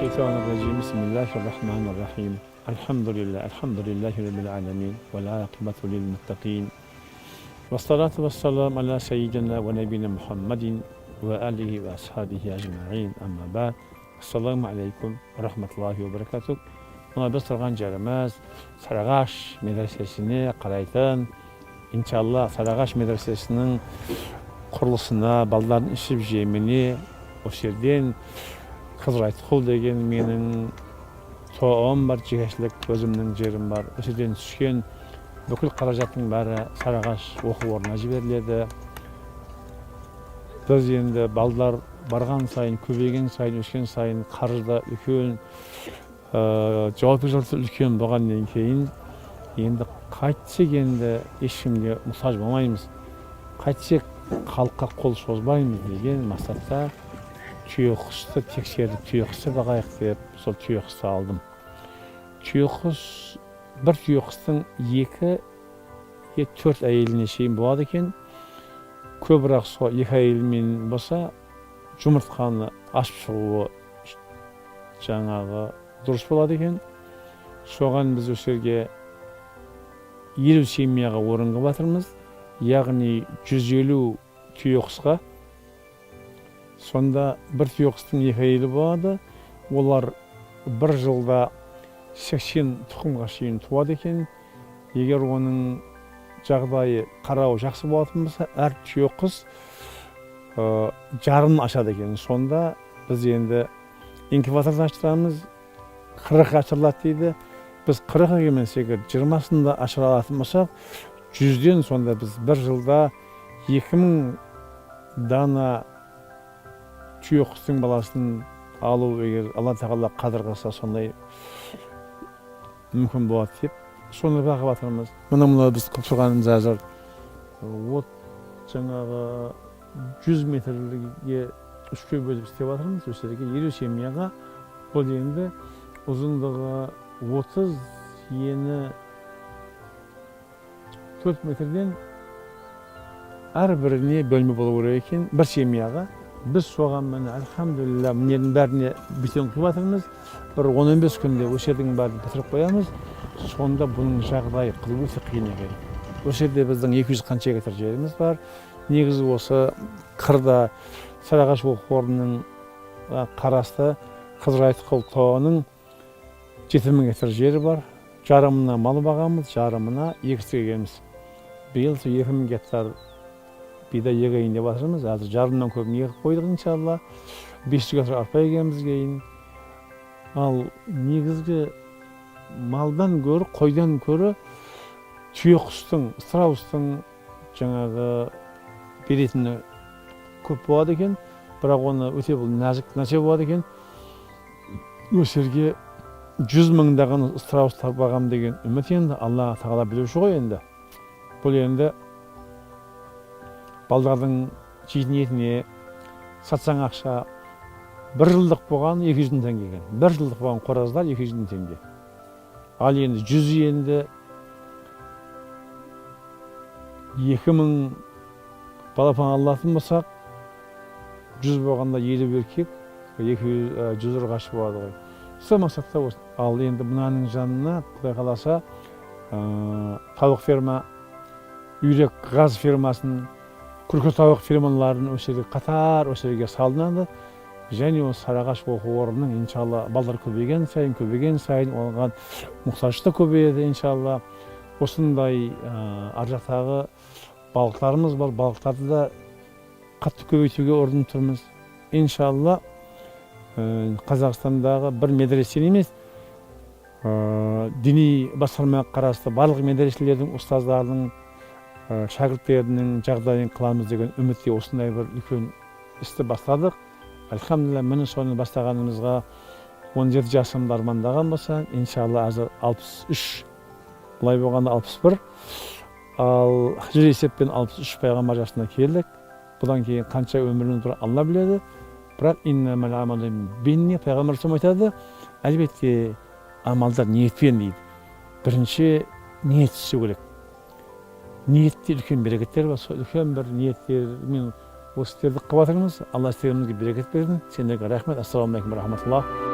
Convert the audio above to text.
Mineşşeytanirracim. Bismillahirrahmanirrahim. Elhamdülillah, elhamdülillahi rabbil alamin vel akibetu lil muttaqin. Ve salatu ve selam ala seyyidina ve nebine Muhammedin ve alihi ve ashabihi ecmaîn. Amma ba'd. Esselamu aleyküm ve rahmetullahi ve berekatuh. Мына біз тұрған жеріміз Сарыағаш медресесіне қарайтын, иншалла, Сарыағаш медресесінің құрылысына, балдардың ішіп жеміне осы жерден Қызыр Айтқұл деген менің тоғым бар, жекешілік өзімнің жерім бар. Осы жерден түскен бүкіл қаражаттың бәрі Сарыағаш оқу орнына жіберіледі. Біз енді балдар барған сайын, көбейген сайын, өскен сайын қаржы да үлкен, жауапкершілік үлкен болғаннан кейін енді қайтсек, енді ешкімге мұқтаж болмаймыз, қайтсек халыққа қол созбаймыз деген мақсатта түйеқұсты тексеріп, түйеқұсты бағайық деп сол түйеқұсты алдым. Түйеқұс, бір түйеқұстың екі төрт әйеліне шейін болады екен. Көбірек сол екі әйелмен болса, жұмыртқаны ашып шығуы жаңағы дұрыс болады екен. Соған біз осы жерге 50 семьяға орын қылып жатырмыз, яғни 150 түйеқұсқа. Сонда бір түйеқұстың екі әйелі болады. Олар бір жылда 80 тұқымға шейін туады екен. Егер оның жағдайы, қарауы жақсы болатын болса, әр түйеқұс жарымын ашады екен. Сонда біз енді инкубаторды аштырамыз, 40 ашырылады дейді. Біз 40 емес, егер 20-сын да ашыра алатын болсақ 100-ден, сонда біз бір жылда 2000 дана түйеқұстың баласын алу, егер Алла тағала қадір қылса, сондай мүмкін болады деп соны бағып жатырмыз. Мына біз қылып тұрғанымыз қазір от жаңағы 100 метрге үшке бөліп істеп жатырмыз. Осы жерге 50 семьяға. Бұл енді ұзындығы 30, ені 4 метрден әрбіріне бөлме болу керек екен бір семьяға. Біз соған, міне, альхамдулилля, мыненің бәріне бетон құйып жатырмыз. Бір 10-15 күнде осы жердің бәрін бітіріп қоямыз. Сонда бұның жағдайы қылу өте қиын екен. Осы жерде біздің 200 қанша гектар жеріміз бар. Негізі осы қырда Сарыағаш оқу орнының қарасты Қызыр Айтқұл тауының 7000 гектар жері бар. Жарымына мал бағамыз, жарымына егістік егеміз. Биыл сол 2000 гектар бидай егейін деп жатырмыз. Қазір жарымнан көбін егіп қойдық, иншалла. 500 гектар арпа егеміз кейін. Ал негізгі малдан гөрі, қойдан гөрі түйеқұстың, страустың жаңағы беретіні көп болады екен. Бірақ оны өте бұл нәзік нәрсе болады екен. Осы жерге 100 мыңдаған страус бағамын деген үміт. Енді Алла тағала білуші ғой. Енді бұл енді балдардың жейтін етіне сатсаң ақша. Бір жылдық болған 200 000 теңге екен. Бір жылдық болған қораздар 200 000 теңге. Ал енді 100, енді 2000 балапан алатын болсақ, 100 болғанда 50 еркек, 200, 100 ұрғашы болады ғой. Сол мақсатта осы. Ал енді мынаның жанына, құдай қаласа, тауық ферма, үйрек, ғаз фермасын, күрке тауық фермаларын осы жерге қатар осы жерге салынады. Және осы Сарыағаш оқу орнының, иншалла, балалар көбейген сайын, көбейген сайын оған мұқтаждық та көбейеді, иншалла. Осындай ар жақтағы балықтарымыз бар. Балықтарды да қатты көбейтуге ұрынып тұрмыз, иншалла. Қазақстандағы бір медресе емес, діни басқармаға қарасты барлық медреселердің ұстаздарының, шәкірттерінің жағдайын қыламыз деген үмітте осындай бір үлкен істі бастадық, альхамдулилля. Міне, соны бастағанымызға 17 жасымда армандаған болсам, иншалла, қазір 63, былай болғанда 61, ал хижри есеппен 63 пайғамбар жасына келдік. Бұдан кейін қанша өміріміз бар, Алла біледі. Бірақ пайғамбар айтады, әлбетте, амалдар ниетпен дейді. Бірінші ниет істеу керек. Ниетте үлкен берекеттер бар. Сол үлкен бір ниеттермен осы істерді қылып жатырмыз. Алла істерімізге берекет берсін. Сендерге рахмет. Ассалаумағалейкум рахматуллах.